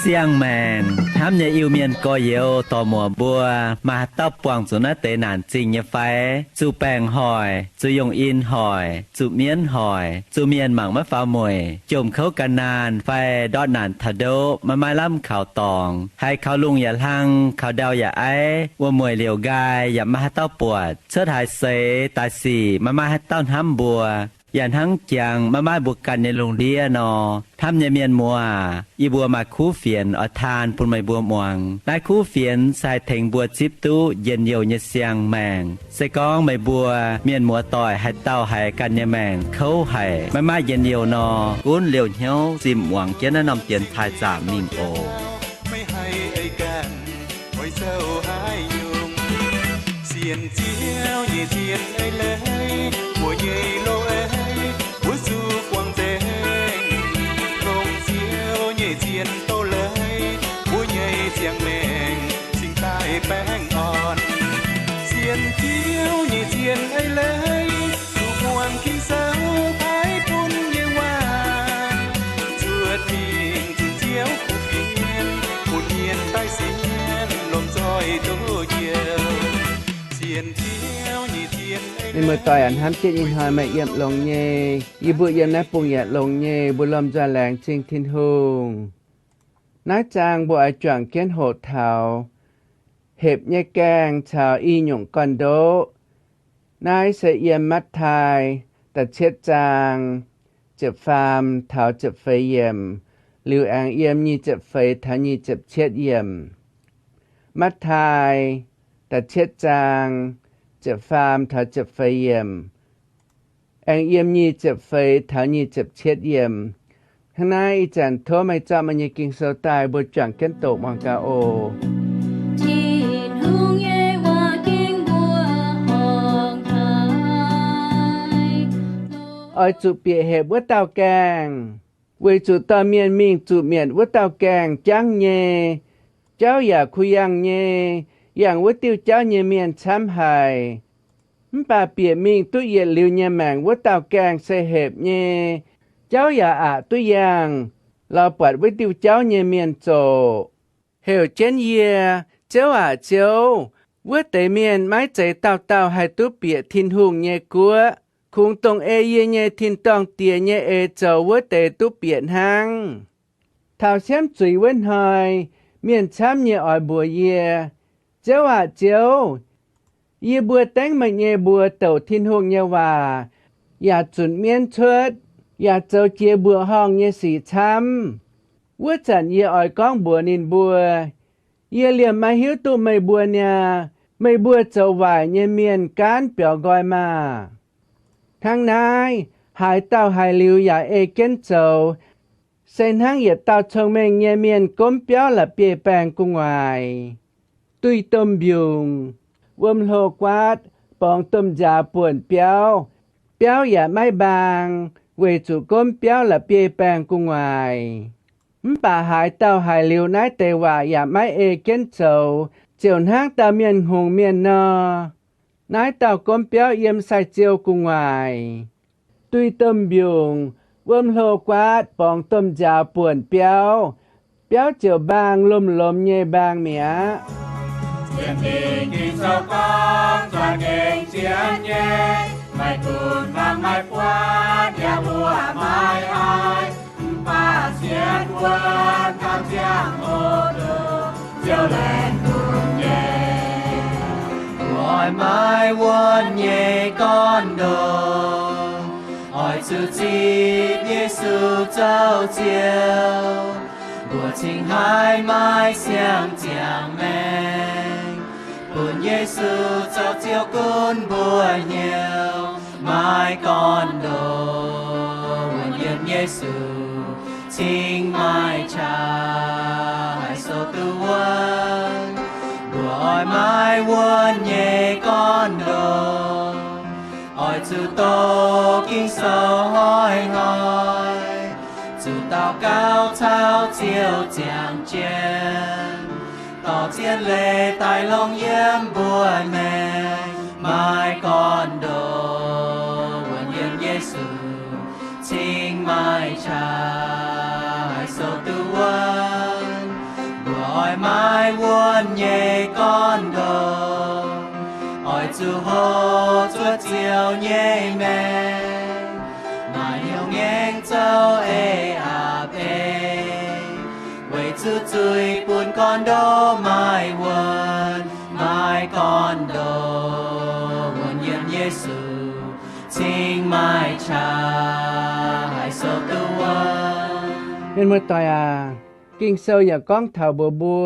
Siang-maengc hnamv nyei Iu-Mienh gorx-youz dorc-muoc mbuo, maaih haaix dauh buangh zuqc naaiv deix naanc zingh nyei fai? Zuqc baengc hoic, zuqc yongh in hoic, zuqc mienv hoic, zuqc mienh mangc maiv faaux mueic, jomc kouv gan naanh fai ndortv naanc taux ndoqv, maiv maaih lamh kaux dorngx, haiz kaux lungh yaac hlang, kaux ndau yaac aiv, wuom-mueic liouc nqaai yaac maiv maaih haaix dauh buatc, cuotv haaix seix daaih sic maiv maaih haaix dauh hnamv mbuo, yaac hnangv jangx maiv maaih mbuo ganh nyei lungh ndiev nor. Hnamv nyei mienh muoz aac, yie mbuo maaih kuv fienx oix taan bun meih mbuo muangx. Naaiv kuv fienx se haih tengx mbuo zipv duqv njien-youh nyei siang-maengc. Se gorngv meih mbuo mienh muoz doic haaix dauh haiz ganh nyei maengc kouv haic, maiv maaih njien-youh nor, gunv liouh hnyouv zimh muangx jienv naaiv norm dienx taaih zaamc mingh oc. Meih haih ei ganh oix zoux haaix nyungc? Sienx Ziouv nyei zien ei leiz, mbuo nyei loz-ei mbuo zuqc guangc nzengc. Longc Ziouv nyei zien doz-leiz, mbuo nyei ziangh maengc cingx daaih baengh orn. Sienx Ziouv nyei zien ei leiz, zuqc muangx Ging-Sou paaiv bun nyei waac, zuotc mingh zunc Ziouv kuv fienx, bun mienh daaih sienx lomh nzoih duqv njoux. Sienx Ziouv nyei zien ei leiz. Mienh muoz-doic aac, hnamv jienv ih hnoi meih yiem longx nyei, yie mbuo yiem naaiv bung yaac longx nyei, mbuo lomh nzoih laengz zingh Tin-Hungh. Naaiv zaang mbuo oix juangc jienv hoqc taux hepc nyei gaengh caux i nyungc gorn-ndoqv. Naaiv se yiem Matv^taai da'cietv zaang ziepc faam taux ziepc feix yiemc, liuz aengx yiem nyic ziepc feix taux nyic ziepc cietv yiemc. Matv^taai da'cietv zaang ziepc faam taux ziepc feix yiemc, aengx yiem nyic ziepc feix taux nyic ziepc cietv yiemc. Hnangv naaiv ih zanc tov meih zorqv meih nyei Ging-Sou daaih, mbuo juangc jienv doqc muangx gaax oc. Tin-Hungh nyei waac gengh mbuo horngc haic. Oix zuqc bieqc hepc wuov dauh gaengh, weic zuqc dorh mienh mingh zuqc mietc wuov dauh gaengh jangv nyei. Jauv yaac kuh yangh nyei, yangh wuov diuh jauv nyei mienh camv haic. Mv baac bieqc mingh duqv yietc liuz nyei maengc wuov dauh gaengh se hepc nyei. Jauv yaac aqc duqv yangh, lorz buatc wuov diuh jauv nyei mienh zoqc. Heuc jienv yie, Ziouv aac, Ziouv, wuov deix mienh maiv zeiz dauh dauh haih duqv bieqc Tin-Hungh nyei guoqv. Kungx dongh ei yie nyei tin-dorngh Diex nyei eix zoux wuov deix duqv bieqc hnangv. Taux siemv zuiz wuov hnoi, mienh camv nyei oix mbuox yie, Ziouv aac, Ziouv, yie mbuo dengv meih nyei mbuox douc Tin-Hungh nyei waac, yaac zunc mienv cuotv, yaac zoux jiex mbuoqc horngh nyei sic camv. Wuov zanc yie oix gorngv mbuox ninh mbuo, Yie liemh maiv hiuv duqv meih mbuo niaa. Meih mbuo zoux waaic nyei mienh gaanv biaux nqoi maah! Hnangv naaiv, haaix dauh haiz liuz yaac ei jienv zoux, se hnangv yietc dauh cong-mengh nyei mienh gomv biauv la'bieiv-baengh gu'nguaaic. Duih domh mbiungc, wuom hlo guaatv, borngz domh nziaaux buonc biauv. Biauv yaac maiv mbaang, weic zuqc gomv biauv la'bieiv-baengh gu'nguaaic. Mv baac haaix dauh haiz liuz naaiv deix waac yaac maiv ei jienv zoux, ziouc hnangv dauh mienh hngongx mienh nor. Naaiv dauh gomv biauv yiem sai-ziou gu'nguaaic. Duih domh mbiungc, wuom hlo guaatv, borngz domh nziaaux buonc biauv. Biauv ziouc mbaang lomh-lomh nyei mbaang mi'aqv. Sienx Ging-Sou gorngv, za'gengh zien nyei, maiv duqv mangc maiv buatc yaac mbuoqc maiv haiz. Mv baac sienx wuonv taux ziangh hoc longx, Ziouv laengz bun nyei. Mbuo oix maiv wuonv nyei gorn-ndoqv, oix zuqc zipv Yesu zoux Ziouv. Mbuo cingx haiz maiv siang-ziangh maengc, bun Yesu zoux Ziouv gunv mbuo hnyouv. Maiv gorn-ndoqv wuonv yiem Yesu, cingx maaih qaqv haih sou duqv wuonv. Mbuo oix maiv wuonv nyei gorn-ndoqv, oix zuqc doqc Ging-Sou hnoi-hnoi, zuqc daux gaux Auv caux Ziouv ziangh jienv, dorh zien leiz daaih longc yiem mbuo maengx. Maaih gorn-ndoqv wuonv yiem Yesu, cingx maaih qaqv haih sou duqv wuonv. Mbuo oix maaih wuonv nyei gorn-ndoqv, oix zuqc hoqc zuov Ziouv nyei maengc. Maaih hnyouv ngaengc zoux eix aapv ei, weic zuqc zuiz bun gorn-ndoqv maaih wuonv. Maaih gorn-ndoqv wuonv yiem Yesu, cingx maaih qaqv haih sou duqv wuonv. Mienh muoz-doic aac, Ging-Sou yaac gorngv taux mbuox mbuo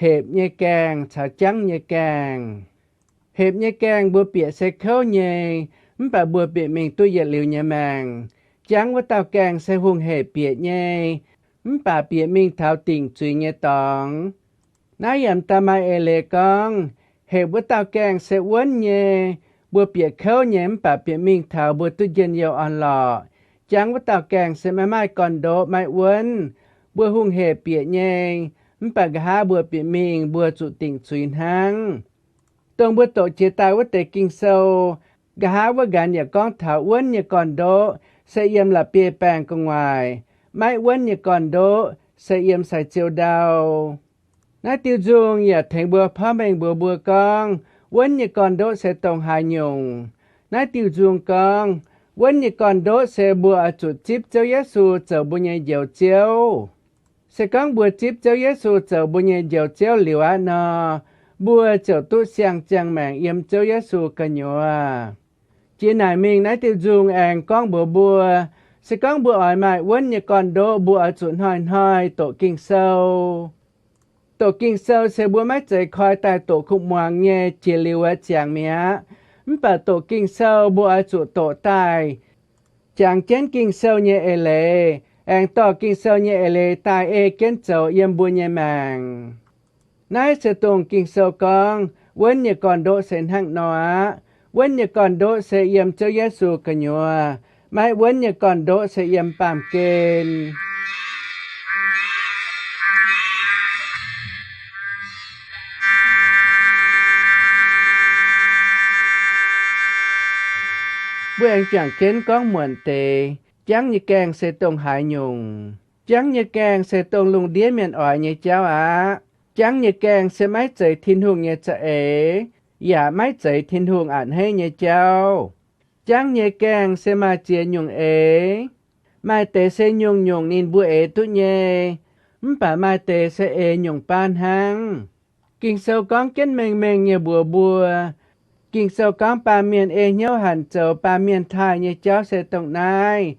hepc nyei gaengh caux jangv nyei gaengh. Hepc nyei gaengh mbuo bieqc se kouv nyei, mv baac mbuo bieqc mingh duqv yietc liuz nyei maengc. Jangv wuov dauh gaengh se hungh hec bieqc nyei, mv baac bieqc mingh taux dingc zuiz nyei dorngx. Naaiv yaac daaih maaih eix leiz gorngv, hepc wuov dauh gaengh se wuonv nyei, mbuo bieqc kouv nyei mv baac bieqc mingh taux mbuo duqv njien-youh orn-lorqc. Jangv wuov dauh gaengh se maiv maaih gorn-ndoqv maiv wuonv, mbuo hungh hec bieqc nyei, mv baac nqa'haav mbuo bieqc mingh mbuo zuqc dingc zuiz hnangv. Dongh mbuo doqc jiex daaih wuov deix Ging-Sou, nqa'haav wuov nqanx yaac gorngv taux wuonv nyei gorn-ndoqv se yiem la'bieiv-baengh gu'nguaaic, maiv wuonv nyei gorn-ndoqv se yiem sai-ziou ndau. Naaiv diuh nzung yaac tengx mbuo porv mengh mbuox mbuo gorngv, wuonv nyei gorn-ndoqv se dongh haaix nyungc. Naaiv diuh nzung gorngv, wuonv nyei gorn-ndoqv se mbuo oix zuqc zipv Ziouv Yesu zoux mbuo nyei Njoux Ziouv. Se gorngv mbuo zipv Ziouv Yesu zoux mbuo nyei Njoux Ziouv liuz aqv nor, mbuo ziouc duqv siang-ziangh maengc yiem Ziouv Yesu gu'nyuoz. Jiex naaic mingh naaiv diuh nzung aengx gorngv mbuox mbuo, se gorngv mbuo oix maaih wuonv nyei gorn-ndoqv, mbuo oix zuqc hnoi-hnoi doqc Ging-Sou. Doqc Ging-Sou se mbuo maiv zeiz koi daaih doqc kuv muangx nyei jiex liuz wuov ziangx mi'aqv. Mv baac doqc Ging-Sou mbuo oix zuqc doqc daaih, jangx jienv Ging-Sou nyei eix leiz, aengx dorh Ging-Sou nyei eix leiz daaih ei jienv zoux yiem mbuo nyei maengc. Naaiv se dongh Ging-Sou gorngv wuonv nyei gorn-ndoqv se hnangv nor aqv. Wuonv nyei gorn-ndoqv se yiem Ziouv Yesu gu'nyuoz. Maiv wuonv nyei gorn-ndoqv se yiem baamh gen. Mbuo aengx juangc jienv gorngv muonc deix, jangv nyei gaengh se dongh haaix nyungc? Jangv nyei gaengh se dongh lungh ndiev mienh oix nyei jauv aqv. Jangv nyei gaengh se maiv zeiz Tin-Hungh nyei za'eix, yaac maiv zeiz Tin-Hungh a'hneiv nyei jauv. Jangv nyei gaengh se maaih ziex nyungc eix. Maaih deix se nyungc-nyungc ninh mbuo eix duqv nyei, mv baac maaih deix se eix nyungc baan hnangv. Ging-Sou gorngv jienv mengh mengh nyei mbuox mbuo. Ging-Sou gorngv baamh mienh ei hnyouv hanc zoux baamh mienh taaih nyei jauv se dongh naaiv.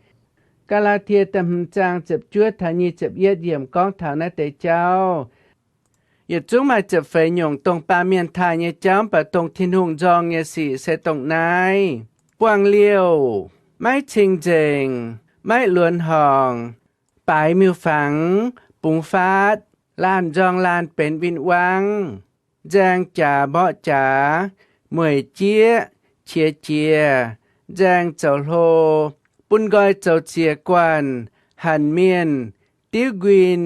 Gaa^laa^tie da'hmz zaang ziepc juov taux nyic ziepc yietv yiemc gorngv taux naaiv deix jauv. Yietc zungv maaih ziepc feix nyungc dongh baamh mienh taaih nyei jauv, mv baac dongh Tin-Hungh nzorng nyei sic se dongh naaiv: buangh liouh, maiv cing-nzengc, maiv luonx horngc, baaix miuc-fangx, bungx faatv, laanh nzorng laanh benx win-wangv, nzaeng jaax mborqv jaax, mueic jieqv, qiex jiez, nzaeng zoux hlo, bun nqoi zoux ziex guanh, hanc mienh, diuv nquin,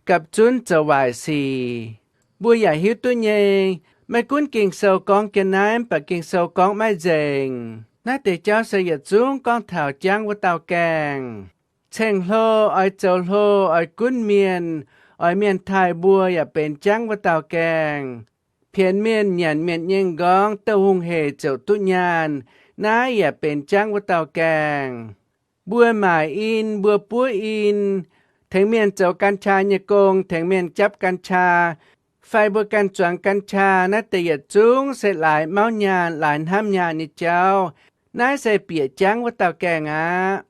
gapv zunv zoux waaic sic. Mbuo yaac hiuv duqv nyei, maiv gunv Ging-Sou gorngv jienv naaiv, mv baac Ging-Sou gorngv maiv nzengc. Naaiv deix jauv se yietc zungv gorngv taux jangv wuov dauh gaengh. Ceng-hlo, oix zoux hlo, oix gunv mienh, oix mienh taaih mbuo yaac benx jangv wuov dauh gaengh. Pienx mienh, nyanc mienh nyei m'nqorngv, douh hungh hec ziouc duqv nyaanh, naaiv yaac benx jangv wuov dauh gaengh. Mbuo maaic in, mbuo buov in, tengx mienh zoux กัญชา nyei gong, tengx mienh japv กัญชา, fai mbuo ganh zuangx กัญชา, naaiv deix yietc zungv se laaix mauv nyaanh, laaix hnamv nyaanh nyei jauv. Naaiv se bieqc jangv wuov dauh gaengh aqv.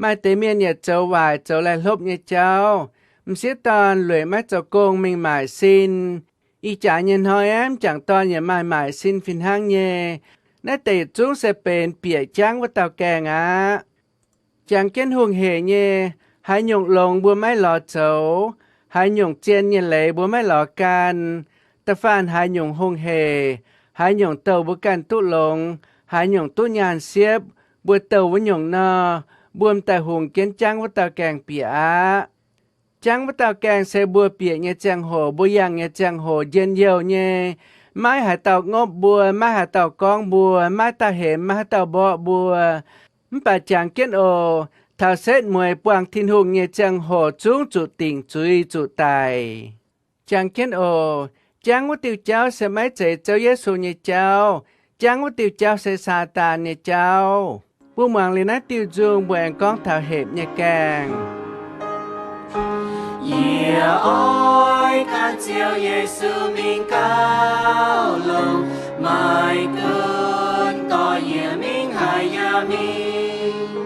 Maaih deix mienh yaac zoux waaic, zoux laih hlopv nyei jauv. M'sieqv dorn lueic maiv zoux gong mingh maaic sin. Ih jaax nyei hnoi aeqv, m'jangc dorn yaac maaih maaic sin fih hnangv nyei. Naaiv deix yietc zungv se benx bieqc jangv wuov dauh gaengh aqv. Jangx jienv hungh hec nyei, haaix nyungc longx mbuo maiv lorz zoux, haaix nyungc zien nyei leiz mbuo maiv lorz gan. Da'faanh haaix nyungc hungh hec, haaix nyungc douh mbuo ganh duqv longx, haaix nyungc duqv nyaanh siepv, mbuo douh wuov nyungc nor, mbuo m'daaih hungx jienv jangv wuov dauh gaengh bieqc aqv. Jangv wuov dauh gaengh se mbuo bieqc nyei ziangh hoc, mbuo yangh nyei ziangh hoc njien-youh nyei. Maiv haaix dauh ngopv mbuo, maiv haaix dauh gorngv mbuo, maiv dauh hemx, maiv haaix dauh mborqv mbuo. Mv baac jangx jienv oc, taux setv mueiz buangh Tin-Hungh nyei ziangh hoc zungv zuqc dingc zuiz zuqc daic. Jangx jienv oc, jangv wuov diuh jauv se maiv zeiz Ziouv Yesu nyei jauv. Jangv wuov diuh jauv se Saadaan nyei jauv. Mbuo muangx liuz naaiv diuh nzung mbuo aengx gorngv taux hepc nyei gaengh. Yie oix gan Ziouv Yesu mingh gauh longx, maiv gunv dorh yie mingh haaix yaac mingh.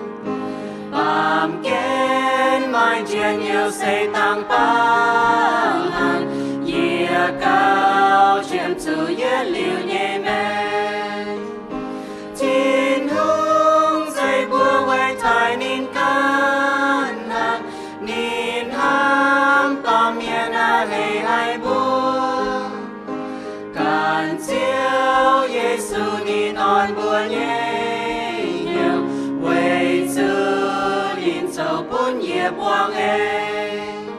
Baamh gen maaih njien-youh se dangx baav hnangv, yie gauh qiemx zuqc yietc liuz nyei maengc. Tin-Hungh nzeix mbuo weic taaih ninh ganh hnangv, ninh hnamv baamh mienh aqv hleix haic mbuo. Ganh Ziouv Yesu ninh orn mbuo nyei hnyouv, weic zuqc ninh zoux bun yie buangh eix.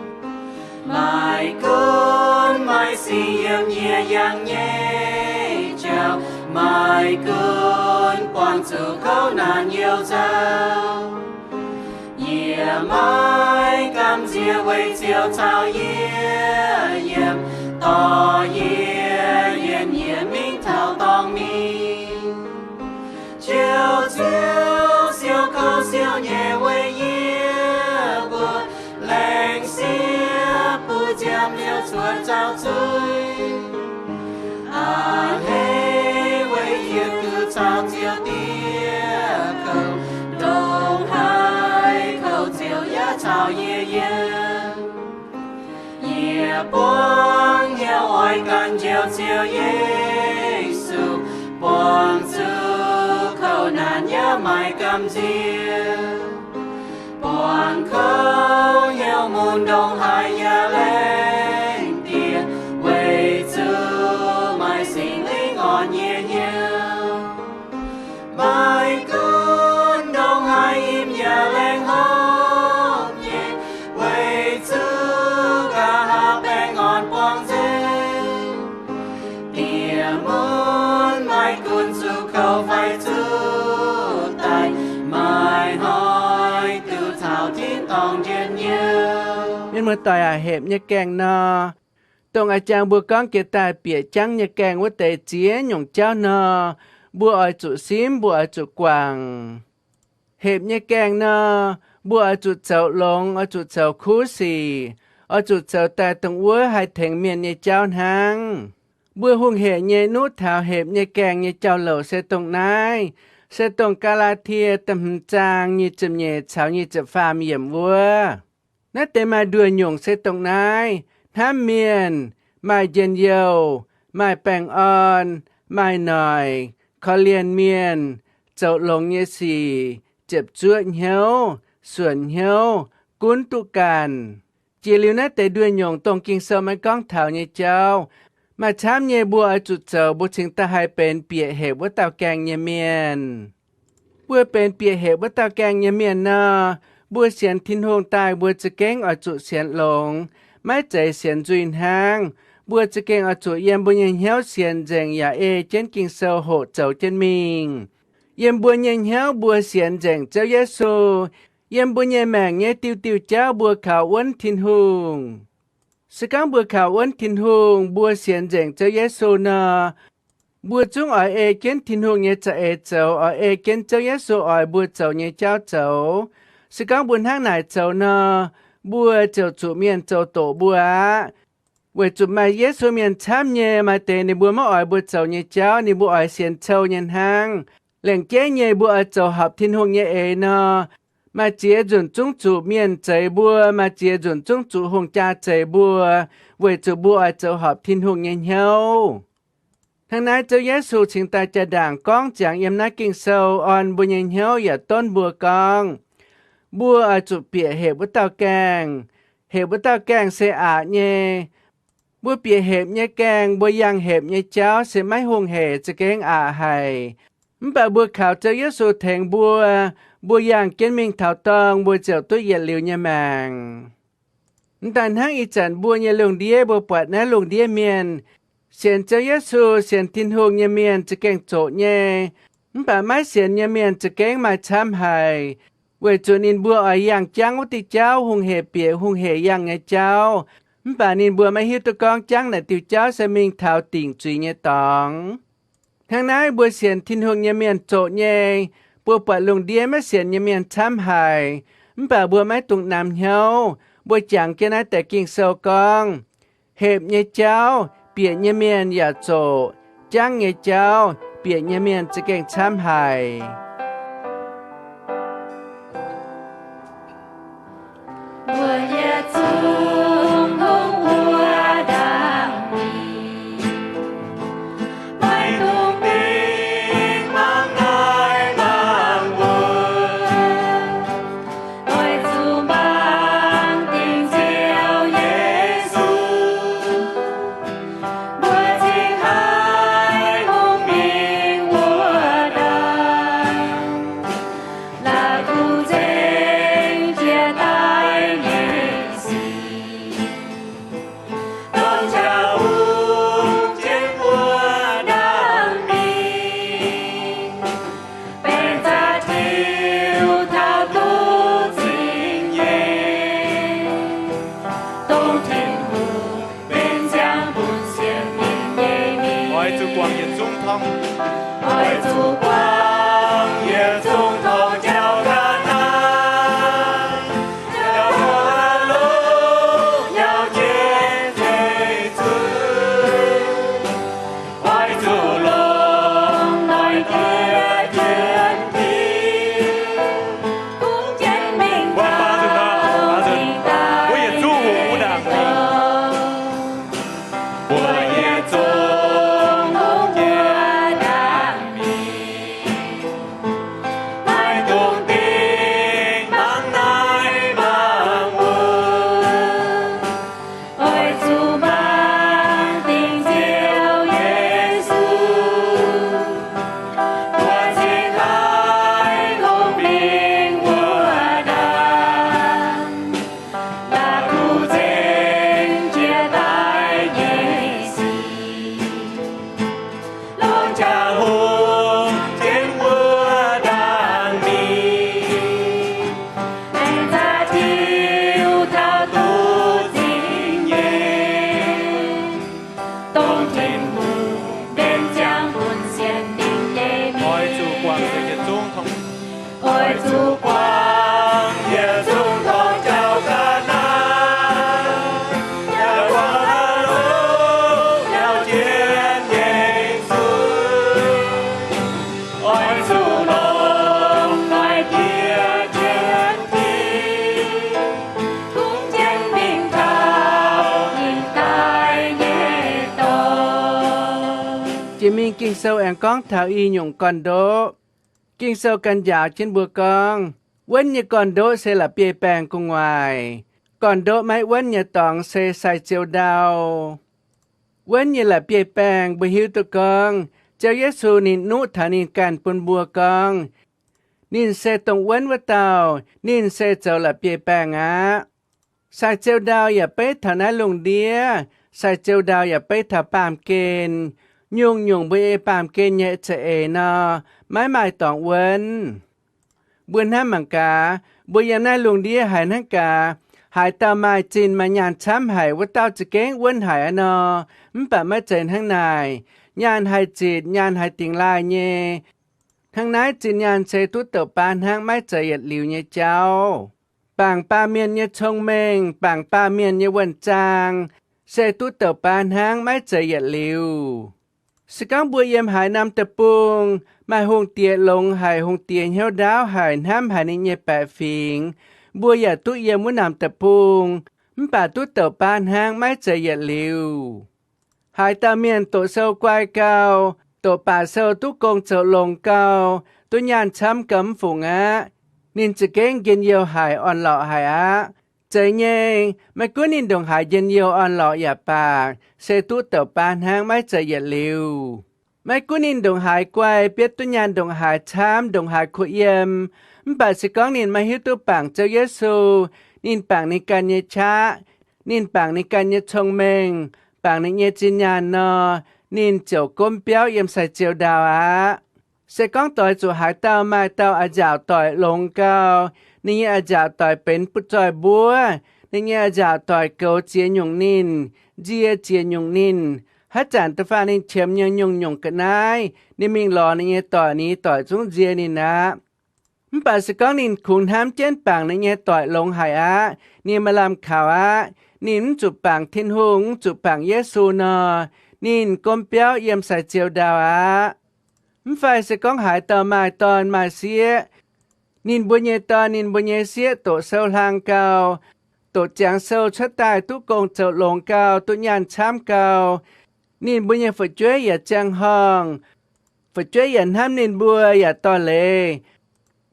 Maiv gunv maaih sic yiem yie yangh nyei jauv, maiv gunv buangh zuqc kouv naanc youh nzauh, yie maiv gamh nziex weic Ziouv caux yie yiem, dorh yie yietc nyieqc mingh taux dorngx mingh. Njoux Ziouv siou kouv siou nyei weic yie mbuo, laengz sieqv bun ziangh liuz cuotv zaux zuiz. A'hneiv weic yie duqv caux Ziouv dieh kouv, ndongc haaix kouv Ziouv yaac caux yie yiem. Yie buangv hnyouv oix ganh njoux Ziouv Yesu, buangh zuqc kouv naanc yaac maiv gamh nziex, buangh kouv hnyouv mun ndongc haaix yaac laengz dieh, weic zuqc maaih Singx Lingh orn yie hnyouv. Maiv gunv ndongc haaix im yaac laengz hopv nyei, weic zuqc nqa'haav baengh orn buangh nzengc. Diex mun maiv gunv zuqc kouv fai zuqc daic, maaih hnoi duqv caux tin-dorngh njien-youh. Mienh muoz-doic aac, hepc nyei gaengh nor, dongh a'jang mbuo gorngv jiex daaih bieqc jangv nyei gaengh wuov deix ziex nyungc jauv nor, mbuo oix zuqc simv, mbuo oix zuqc guangc. Hepc nyei gaengh nor, mbuo oix zuqc zoux longx, oix zuqc zoux kuv sic, oix zuqc zoux daaih dongh wuov haih tengx mienh nyei jauv hnangv. Mbuo hungh hec nyei nuqv taux hepc nyei gaengh nyei jauv-louc se dongh naaiv, se dongh Gaa^laa^tie da'hmz zaang nyic ziepc nyeic caux nyic ziepc faam yiemc wuov. Naaiv deix maaih nduoh nyungc se dongh naaiv: hnamv mienh, maaih njien-youh, maaih baengh orn, maaih noic, korv-lienh mienh, zoux longx nyei sic, ziepc zuoqv hnyouv, suonc hnyouv, gunv duqv ganh. Jiex liuz naaiv deix nduoh nyungc dongh Ging-Sou maiv gorngv taux nyei jauv, maaih camv nyei mbuo oix zuqc zoux, mbuo cingx daaih haih benx bieqc hepc wuov dauh gaengh nyei mienh. Mbuo benx bieqc hepc wuov dauh gaengh nyei mienh nor, mbuo sienx Tin-Hungh daaih mbuo za'gengh oix zuqc sienx longx, maiv zeiz sienx nzuih hnangv. Mbuo za'gengh oix zuqc yiem mbuo nyei hnyouv sienx nzengc yaac ei jienv Ging-Sou hoqc zoux jienv mingh. Yiem mbuo nyei hnyouv mbuo sienx nzengc Ziouv Yesu. Yiem mbuo nyei maengc nyei diuh diuh jauv mbuo kaux wuonv Tin-Hungh. Se gorngv mbuo kaux wuonv Tin-Hungh, mbuo sienx nzengc Ziouv Yesu nor, mbuo zungv oix ei jienv Tin-Hungh nyei za'eix zoux, oix ei jienv Ziouv Yesu oix mbuo zoux nyei jauv zoux. Se gorngv mbuo hnangv naaic zoux nor, mbuo ziouc zuqc mienh zoux doqc mbuo aqv. Weic zuqc maaih Yesu mienh camv nyei, maaih deix ninh mbuo maiv oix mbuo zoux nyei jauv, ninh mbuo oix sienx cou nyei hnangv. Laengz jeiv nyei mbuo oix zoux horpc Tin-Hungh nyei eix nor, maaih ziex nzunc zungv zuqc mienh zeix mbuo, maaih ziex nzunc zungv zuqc hungh jaa zeix mbuo, weic zuqc mbuo oix zoux horpc Tin-Hungh nyei hnyouv. Hnangv naaiv Ziouv Yesu cingx daaih jaa-ndaangc gorngv ziangx yiem naaiv Ging-Sou orn mbuo nyei hnyouv yaac donv mbuo gorngv, mbuo oix zuqc bieqc hepc wuov dauh gaengh. Hepc wuov dauh gaengh se aqc nyei. Mbuo bieqc hepc nyei gaengh, mbuo yangh hepc nyei jauv se maiv hungh hec, za'gengh aqc haic. Mv baac mbuo kaux Ziouv Yesu tengx mbuo, mbuo yangh jienv mingh taux dorngh, mbuo ziouc duqv yietc liuz nyei maengc. Mv daaih hnangv ih zanc mbuo nyei lungh ndiev, mbuo buatc naaiv lungh ndiev mienh sienx Ziouv Yesu, sienx Tin-Hungh nyei mienh za'gengh zoqc nyei. Mv baac maiv sienx nyei mienh za'gengh maaih camv haic, weic zuqc ninh mbuo oix yangh jangv wuov diuh jauv, hungh hec bieqc hungh hec yangh nyei jauv. Mv baac ninh mbuo maiv hiuv duqv gorngv jangv naaic diuh jauv se mingh taux dingc zuiz nyei dorngx. Hnangv naaiv mbuo sienx Tin-Hungh nyei mienh zoqc nyei, mbuo buatc lungh ndiev maiv sienx nyei mienh camv haic, mv baac mbuo maiv dungx namx hnyouv. Mbuo jangx jienv naaiv deix Ging-Sou gorngv, hepc nyei jauv bieqc nyei mienh yaac zoqc, jangv nyei jauv bieqc nyei mienh za'gengh camv haic. Mbuo yietc zungv kungx wuov ndaangc mingh, maiv dungx dingh mangc naaiv mangc wuov, oix zuqc mangc dingc Ziouv Yesu. Mbuo cingx haih kungx mingh wuov ndaangc, la'kuqv nzengc jiex daaih nyei sic, dongh jaax wuov jienv wuov ndaangc mingh, benx za'gengh tiux taux duqv zingh nyei, dongh Tin-Hungh benx ziangh bun sienx lingh nyei mienh. Oix zuqc guangc yietc zungv torngv, oix zuqc guangc yietc zungv torngv jauv ga'naaiv, jauv ga'naaiv longc nyau jienv Yesu. Oix zuqc longc noic diex jienv Tin-Hungh jienv mingh taux mbuo yietc zungv hungh wuov ndaangc mingh. Mbuo yietc zungv hungh wuov ndaangc mingh, maiv dungx dingh mangc naaiv mangc wuov, oix zuqc mangc dingc Ziouv Yesu. Mbuo cingx haih kungx mingh wuov ndaangc, la'kuqv nzengc jiex daaih nyei sic, longc jaax hungh jienv wuov ndaangc mingh, aengx za'gengh tiux taux duqv zingh nyei, dongh Tin-Hungh benx ziangh bun sienx lingh nyei mienh. Oix zuqc guangc yietc zungv torngv, oix zuqc guangc yietc zungv torngv jauv ga'naaiv, jauv ga'naaiv longc nyau jienv Yesu. Oix zuqc longc noic diex jienv Tin-Hungh jienv mingh taux dingc daaih nyei dorngx. Jiex mingh Ging-Sou aengx gorngv taux i nyungc gorn-ndoqv. Ging-Sou ganh njaaux jienv mbuo gorngv, wuonv nyei gorn-ndoqv se la'bieiv-baengh gu'nguaaic. Gorn-ndoqv maiv wuonv nyei dorngx se sai-ziou ndau. Wuonv nyei la'bieiv-baengh mbuo hiuv duqv gorngv, Ziouv Yesu ninh nuqv taux ninh ganh bun mbuo gorngv, ninh se dongh wuonv wuov dauh, ninh se zoux la'bieiv-baengh aqv. Sai-ziou ndau yaac beiv taux naaiv lungh ndiev, sai-ziou ndau yaac beiv taux baamh gen. Nyungc-nyungc mbuo ei baamh gen nyei za'eix nor, maiv maaih dorngx wuonv. Mbuo hnamv mangc gaax, mbuo yiem naaiv lungh ndiev haiz hnangv gaax, haaix dauh maaih zinh maaih nyaanh camv haic, wuov dauh za'gengh wuonv haic aqv nor. Mv baac maiv zeiz hnangv naaic. Nyaanh haih zitc, nyaanh haih dingx laaih nyei. Hnangv naaiv zinh nyaanh se duqv douc baan hnangv, maiv zeiz yietc liuz nyei jauv. Bangc baamh mienh nyei cong-mengh, bangc baamh mienh nyei wuonh zaang, se duqv douc baan hnangv, maiv zeiz yietc liuz. Se gorngv mbuo yiem haaix norm deic-bung, maaih hungh diex longx haic, hungh diex hnyouv ndaauv haic, hnamv haic ninh nyei baeqc fingx, mbuo yaac duqv yiem wuov norm deic-bung, mv baac duqv douc baan hnangv, maiv zeiz yietc liuz. Haaix dauh mienh doqc sou guai gau, doqc baac sou duqv gong zoux longx gau, duqv nyaanh camv gau mv fungc aqv, ninh za'gengh njien-youh haic, orn-lorqc haic aqv. Zeiz nyei, maiv gunv ninh ndongc haaix njien-youh orn-lorqc yaac baac, se duqv douc baan hnangv, maiv zeiz yietc liuz. Maiv gunv ninh ndongc haaix guai, bietv duqv nyaanh ndongc haaix camv, ndongc haaix kuh yiem, Mv baac se gorngv ninh maiv hiuv duqv bangc Ziouv Yesu, ninh bangc ninh ganh nyei qaqv, ninh bangc ninh ganh nyei cong-mengh, bangc ninh nyei zinh nyaanh nor, ninh ziouc gomv biauv yiem sai-ziou ndau aqv. Se gorngv doix zuqc haaix dauh maaih dauh a'nzaauc doic longx gau, ninh nyei a'nzaauc doic benx butv-zoih mbuov, ninh nyei a'nzaauc doic goux ziex nyungc ninh, nzie ziex nyungc ninh, haaix zanc da'faanh ninh qiemx nyei nyungc-nyungc ga'naaiv, ninh mingh lorz ninh nyei doic, ninh nyei doic zungv nzie ninh aqv. Mv baac se gorngv ninh kungx hnamv jienv bangc ninh nyei doic longx haic aqv, ninh maaih lamh kaux aqv, ninh mv zuqc bangc Tin-Hungh, mv zuqc bangc Yesu nor, ninh gomv biauv yiem sai-ziou ndau aqv. Mv fai se gorngv haaix dauh maaih dorn maaih sieqv, ninh mbuo nyei dorn ninh mbuo nyei sieqv doqc sou hlang gau, doqc ziangx sou cuotv daaih duqv gong zoux longx gau, duqv nyaanh camv gau, ninh mbuo nyei fu'jueiv yaac ziangh horngh, fu'jueiv yaac hnamv ninh mbuo yaac dorh leiz,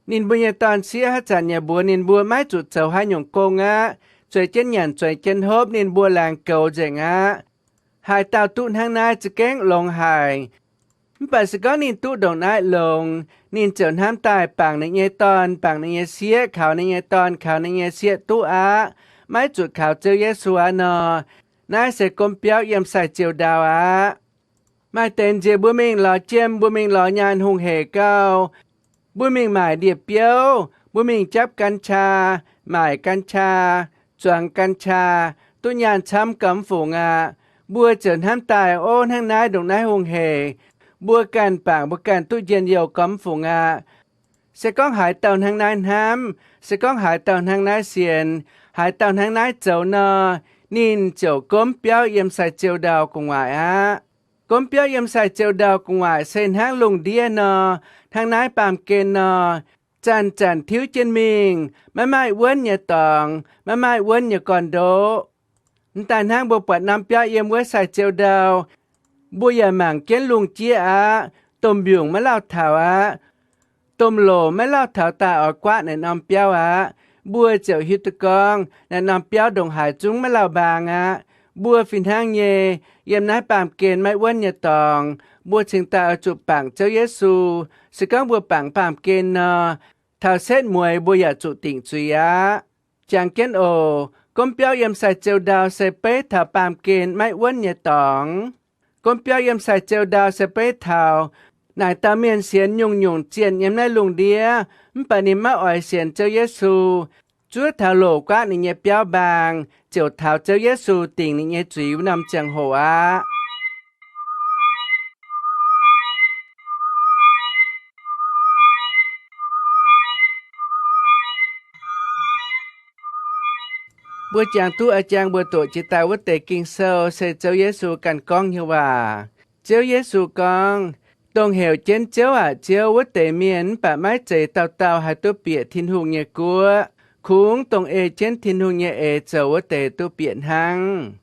ninh mbuo nyei dorn-sieqv haaix zanc yaac mbuox ninh mbuo maiv zuqc zoux haaix nyungc gong aqv, zueiz jienv nyanc zueiz jienv hopv, ninh mbuo laengz goux nzengc aqv. Haaix dauh duqv hnangv naaiv za'gengh longx haic. Mv baac se gorngv ninh duqv ndongc naaiv longx, ninh ziouc hnamv daaih bangc ninh nyei dorn, bangc ninh nyei sieqv, kaux ninh nyei dorn, kaux ninh nyei sieqv duqv aqv, maiv zuqc kaux Ziouv Yesu aqv nor, naaiv se gomv biauv yiem sai-ziou ndau aqv. Maaih deix nziex mbuo mingh lorz jiem, mbuo mingh lorz nyaanh hungh hec gau, mbuo mingh maaic ndie-biouv, mbuo mingh japv กัญชา, maaic กัญชา, zuangx กัญชา, duqv nyaanh camv gau mv fungc aqv. Mbuo ziouc hnamv daaih, ov, hnangv naaiv ndongc naaiv hungh hec, mbuo ganh bangc mbuo ganh duqv njien-youh gau mv fungc aqv. Se gorngv haaix dauh hnangv naaiv hnamv, se gorngv haaix dauh hnangv naaiv sienx, haaix dauh hnangv naaiv zoux nor, ninh ziouc gomv biauv yiem sai-ziou ndau gu'nguaaic aqv. Gomv biauv yiem sai-ziou ndau gu'nguaaic se hnangv lungh ndiev nor, hnangv naaiv baamh gen nor, zanc-zanc tiuv jienv mingh, maiv maaih wuonv nyei dorngx, maiv maaih wuonv nyei gorn-ndoqv. M'daaih hnangv mbuo buatc norm biauv yiem wuov sai-ziou ndau, mbuo yaac mangc jienv lungh jieqv aqv. Domh mbiungc maiv lauh taux aqv. Domh loc maiv lauh taux daaih oix guaatv naaiv norm biauv aqv. Mbuo ziouc hiuv duqv gorngv naaiv norm biauv ndongc haaix zungv maiv lauh mbaang aqv. Mbuo fih hnangv nyei, yiem naaiv baamh gen maiv wuonv nyei dorngx, mbuo cingx daaih oix zuqc bangc Ziouv Yesu. Se gorngv mbuo bangc baamh gen nor, taux setv mueiz mbuo yaac zuqc dingc zuiz aqv. Jangx jienv oc, gomv biauv yiem sai-ziou ndau se beiv taux baamh gen maiv wuonv nyei dorngx. Gomv biauv yiem sai-ziou ndau se beiv taux naaic dauh mienh sienx nyungc-nyungc zienh yiem naaiv lungh ndiev, mv baac ninh maiv oix sienx Ziouv Yesu, zuov taux loc guaatv ninh nyei biauv mbaang, ziouc taux Ziouv Yesu dingc ninh nyei zuiz wuov norm ziangh hoc aqv. Mbuo jangx duqv a'jang mbuo doqc jiex daaih wuov deix Ging-Sou se Ziouv Yesu ganh gorngv nyei waac. Ziouv Yesu gorngv, Dongh heuc jienv Ziouv aac, Ziouv wuov deix mienh mv baac maiv zeiz dauh dauh haih duqv bieqc Tin-Hungh nyei guoqv. Kungx dongh ei jienv Tin-Hungh nyei eix zoux wuov deix duqv bieqc hnangv.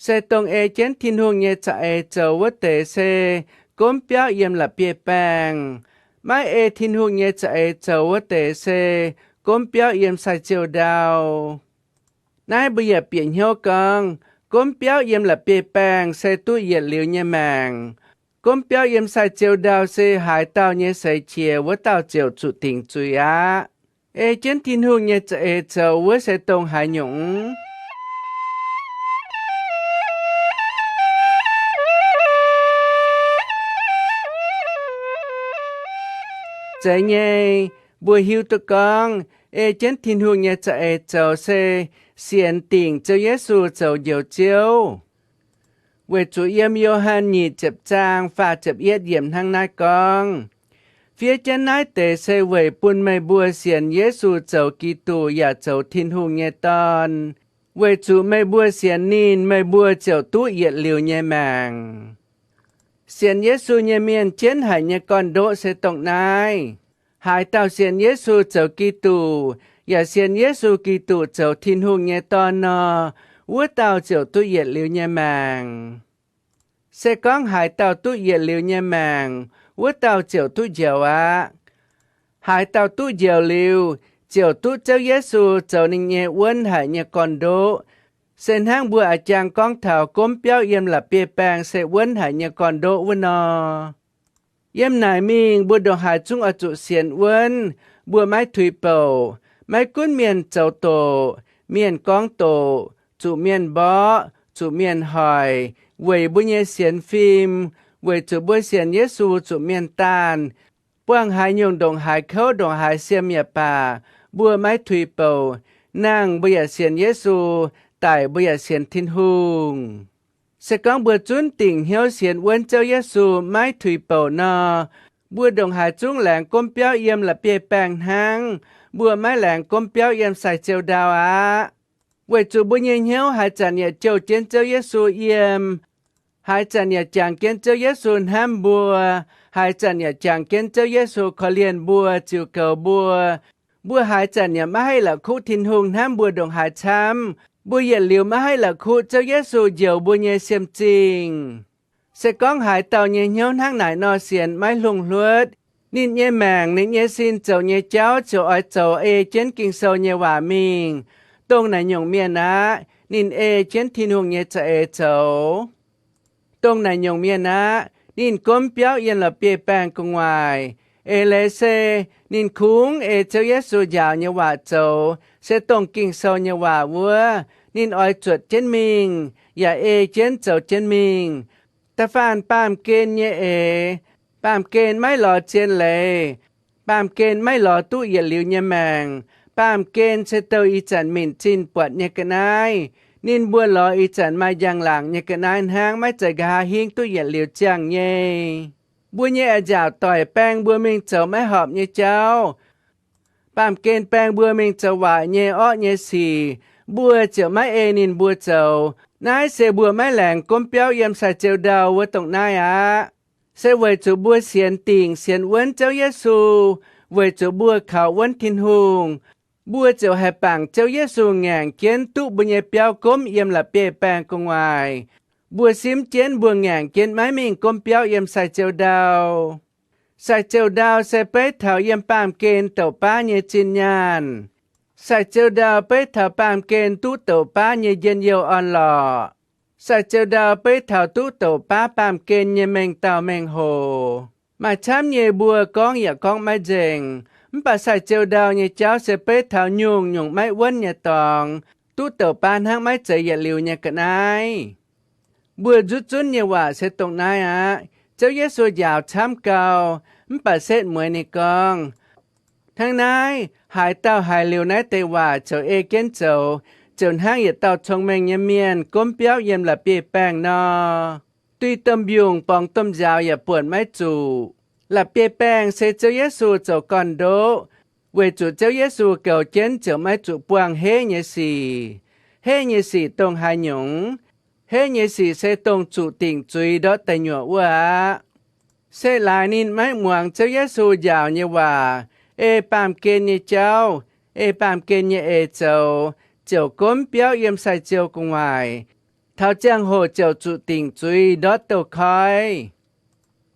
Se dongh ei jienv Tin-Hungh nyei za'eix zoux wuov deix se gomv biauv yiem la'bieiv-baengh. Maiv ei Tin-Hungh nyei za'eix zoux wuov deix se gomv biauv yiem sai-ziou ndau. Naaiv mbuo yaac bieqc hnyouv gorngv, gomv biauv yiem la'bieiv-baengh se duqv yietc liuz nyei maengc. Gomv biauv yiem sai-ziou ndau se haaix dauh nyei seix qiex wuov dauh ziouc zuqc dingc zuiz aqv. Ei jienv Tin-Hungh nyei za'eix zoux wuov se dongh haaix nyungc? Zeiz nyei, mbuo hiuv duqv gorngv ei jienv Tin-Hungh nyei za'eix zoux se sienx dingc Ziouv Yesu zoux Njoux Ziouv. Weic zuqc yiem Yo^han nyic ziepc zaang faah ziepc yietv yiemc hnangv naaiv gorngv, Fiev jienv naaiv deix se weic bun meih mbuo sienx Yesu zoux Giduc yaac zoux Tin-Hungh nyei Dorn, weic zuqc meih mbuo sienx ninh, meih mbuo ziouc duqv yietc liuz nyei maengc. Sienx Yesu nyei mienh jienv haic nyei gorn-ndoqv se dongh naaiv. Haaix dauh sienx Yesu zoux Giduc, yaac sienx Yesu Giduc zoux Tin-Hungh nyei Dorn nor, wuov dauh ziouc duqv yietc liuz nyei maengc. Se gorngv haaix dauh duqv yietc liuz nyei maengc, wuov dauh ziouc duqv njoux aqv. Haaix dauh duqv njoux liuz, ziouc duqv Ziouv Yesu zoux ninh nyei wuonv haic nyei gorn-ndoqv, se hnangv mbuo a'jang gorngv taux gomv biauv yiem la'bieiv-baengh se wuonv haic nyei gorn-ndoqv wuov nor. Yiem naaic mingh mbuo ndongc haaix zungv oix zuqc sienx wuonv, mbuo maiv tuix bouc. Maiv gunv mienh zoux doqc, mienh gorngv doqc, zuqc mienh mborqv, zuqc mienh hoic, weic mbuo nyei sienx fim, weic zuqc mbuo sienx Yesu zuqc mienh daanh, buangh haaix nyungc ndongc haaix kouv ndongc haaix siem yaac baac, mbuo maiv tuix bouc. Nangh mbuo yaac sienx Yesu, daic mbuo yaac sienx Tin-Hungh. Se gorngv mbuo zunv dingc hnyouv sienx wuonv Ziouv Yesu maiv tuix bouc nor, mbuo ndongc haaix zungv laengz gomv biauv yiem la'bieiv-baengh hnangv. Mbuo maiv laengz gomv biauv yiem sai-ziou ndau aqv. Weic zuqc mbuo nyei hnyouv haaix zanc yaac jouh jienv Ziouv Yesu yiem, haaix zanc yaac jangx jienv Ziouv Yesu hnamv mbuo, haaix zanc yaac jangx jienv Ziouv Yesu korv-lienh mbuo, ziux goux mbuo. Mbuo haaix zanc yaac maiv haih la'kuqv Tin-Hungh hnamv mbuo ndongc haaix camv. Mbuo yietc liuz maiv haih la'kuqv Ziouv Yesu njoux mbuo nyei siem zingh. Se gorngv haaix dauh nyei hnyouv hnangv naaic nor sienx maiv hlungh hluotv, ninh nyei maengc, ninh nyei sin zoux nyei jauv ziouc oix zoux ei jienv Ging-Sou nyei waac mingh. Dongh naaic nyungc mienh aqv, ninh ei jienv Tin-Hungh nyei za'eix zoux. Dongh naaic nyungc mienh aqv, ninh gomv biauv yiem la'bieiv-baengh gu'nguaaic. Eix leiz se ninh kungx ei Ziouv Yesu njaaux nyei waac zoux, se dongh Ging-Sou nyei waac wuov. Ninh oix zuotc jienv mingh, yaac ei jienv zoux jienv mingh. Da'faanh baamh gen nyei eix, baamh gen maiv lorz zien leiz, baamh gen maiv lorz duqv yietc liuz nyei maengc, baamh gen se douh ih zanc minc zinh buatc nyei ga'naaiv. Ninh mbuo lorz ih zanc maaih njang-laangc nyei ga'naaiv hnangv, maiv zeiz nqa'haav hingv duqv yietc liuz ziangh nyei. Mbuo nyei a'nziaauc doic baeng mbuo mingh zoux maiv horpc nyei jauv. Baamh gen baeng mbuo mingh zoux waaic nyei orqv nyei sic, mbuo ziouc maiv ei ninh mbuo zoux. Naaiv se mbuo maiv laengz gomv biauv yiem sai-ziou ndau wuov dongh naaiv aqv. Se weic zuqc mbuo sienx dingc sienx wuonv Ziouv Yesu, weic zuqc mbuo kaux wuonv Tin-Hungh, mbuo ziouc haih bangc Ziouv Yesu ngaengc jienv duqv mbuo nyei biauv gomv yiem la'bieiv-baengh gu'nguaaic. Mbuo simv jienv mbuo ngaengc jienv maiv mingh gomv biauv yiem sai-ziou ndau. Sai-ziou ndau se beiv taux yiem baamh gen douc baav nyei zinh nyaanh. Sai-ziou ndau beiv taux baamh gen duqv douc baav nyei njien-youh orn-lorqc. Sai-ziou ndau beiv taux duqv douc baav baamh gen nyei mengh dauh mengh hoc. Maaih camv nyei mbuo gorngv yaac gorngv maiv nzengc, mv baac sai-ziou ndau nyei jauv se beiv taux nyungc-nyungc maiv wuonv nyei dorngx, duqv douc baav hnangv maiv zeiz yietc liuz nyei ga'naaiv. Mbuo nzutv zunv nyei waac se dongh naaiv aqv. Ziouv Yesu njaaux camv gau, mv baac setv mueiz ninh gorngv, hnangv naaiv, haaix dauh haiz liuz naaiv deix waac ziouc ei jienv zoux, ziouc hnangv yietc dauh cong-mengh nyei mienh gomv biauv yiem la'bieiv-baengh nor. Duih domh mbiungc borngz domh nziaaux yaac buonc maiv zuqc. La'bieiv-baengh se Ziouv Yesu zoux gorn-ndoqv, weic zuqc Ziouv Yesu goux jienv ziouc maiv zuqc buangh heiv nyei sic. Heiv nyei sic dongh haaix nyungc? Heiv nyei sic se dongh zuqc dingc zuiz ndortv deic nyuoqc wuov aqv. Se laaix ninh maiv muangx Ziouv Yesu njaaux nyei waac, ei baamh gen nyei jauv, ei baamh gen nyei eix zoux, ziouc gomv biauv yiem sai-ziou gu'nguaaic, taux ziangh hoc ziouc zuqc dingc zuiz ndortv douz-koiv.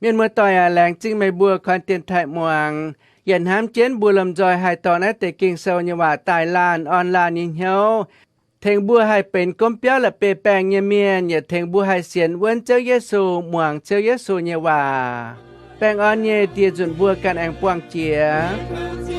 Mienh muoz-doic aac, laengz zingh meih mbuo koi dienx taaih muangx, yaac hnamv jienv mbuo lomh nzoih haih dorh naaiv deix Ging-Sou nyei waac daaih laanh orn laanh nyei hnyouv, tengx mbuo haih benx gomv biauv la'bieiv-baengh nyei mienh, yaac tengx mbuo haih sienx wuonv Ziouv Yesu, muangx Ziouv Yesu nyei waac. Baengh orn nyei Die nzunc mbuo ganh aengx buangh jiex.